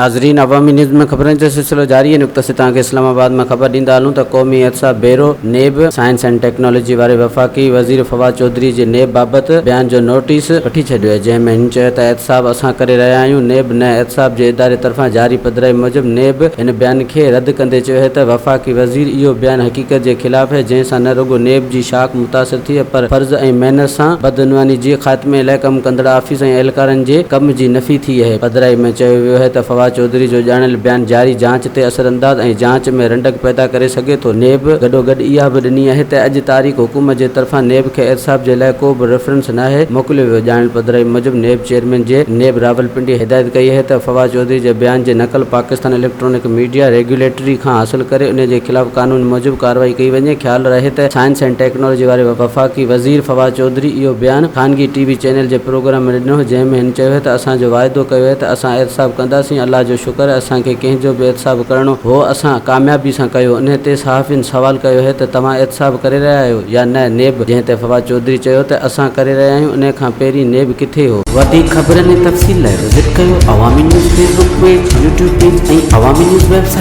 ناظرين عوامي نيوز ۾ خبرن جو سلسلو جاري آهي نقطه سي توهان کي اسلام آباد مان خبر ڏيندا هلون ته قومي احتساب bureau, NAB, science and technology واري وفاقي وزير فواد چوڌري جي نيب بابت بيان جو نوٽيس وٺي ڇڏيو آهي جنهن ۾ هن چيو ته احتساب اسان ڪري رهيا آهيون نيب نه احتساب جي اداري طرفان جاري پڌرائي موجب نيب هن بيان کي رد ڪندي چيو آهي ته وفاقي وزير اهو بيان حقيقت جي خلاف آهي جنهن سان نه رڳو نيب جي شاخ متاثر ٿي پر فرض ۽ محنت سان بدعنواني جي خاتمي لاء ڪم ڪندڙ آفيس ۽ اهلڪارن جي ڪم جي نفي ٿي آهي. پڌرائي ۾ چيو ويو آهي ته فواد چوڌري جو ڄاڻايل بيان جاري جاچ تي اثرانداز ۽ جاچ ۾ رنڊڪ پيدا ڪري سگهي ٿو. نيب گڏوگڏ اها به ڏني آهي ته اڄ تاريخ حڪومت جي طرفان نيب کي احتساب جي لاء ڪو به ريفرنس ناهي موڪليو ويو. ڄاڻايل پڌرائي موجب نيب چيئرمين جي نيب راولپنڊي هدايت ڪئي آهي ته فواد چوڌري جي بيان جي نقل پاڪستان اليڪٽرانڪ ميڊيا ريگيوليٽري کان حاصل ڪري ان جي خلاف قانون موجب ڪارروائي ڪئي وڃي. خيال رهي ته سائنس اينڊ ٽيڪنالاجي واري وفاقي وزير فواد چوڌري اهو بيان خانگي ٽي وي چينل جي پروگرام ۾ ڏنو هو جنهن ۾ هن چيو هو ته اسان جو واعدو ڪيو هو ته اسان احتساب ڪنداسين الله جو شڪر آهي اسان کي ڪنهن جو به احتساب ڪرڻو هو اسان ڪاميابي سان ڪيو انهي تي صحافين سوال ڪيو هو ته توهان احتساب ڪري رهيا آهيو يا نه نيب جنهن تي فواد چوڌري چيو ته اسان ڪري رهيا آهيون انهي کان پهرين نيب ڪٿي هو. وڌيڪ خبرن ۽ تفصيل لاء وزٽ ڪيو Awami news Facebook page, YouTube page ۽ Awami news website.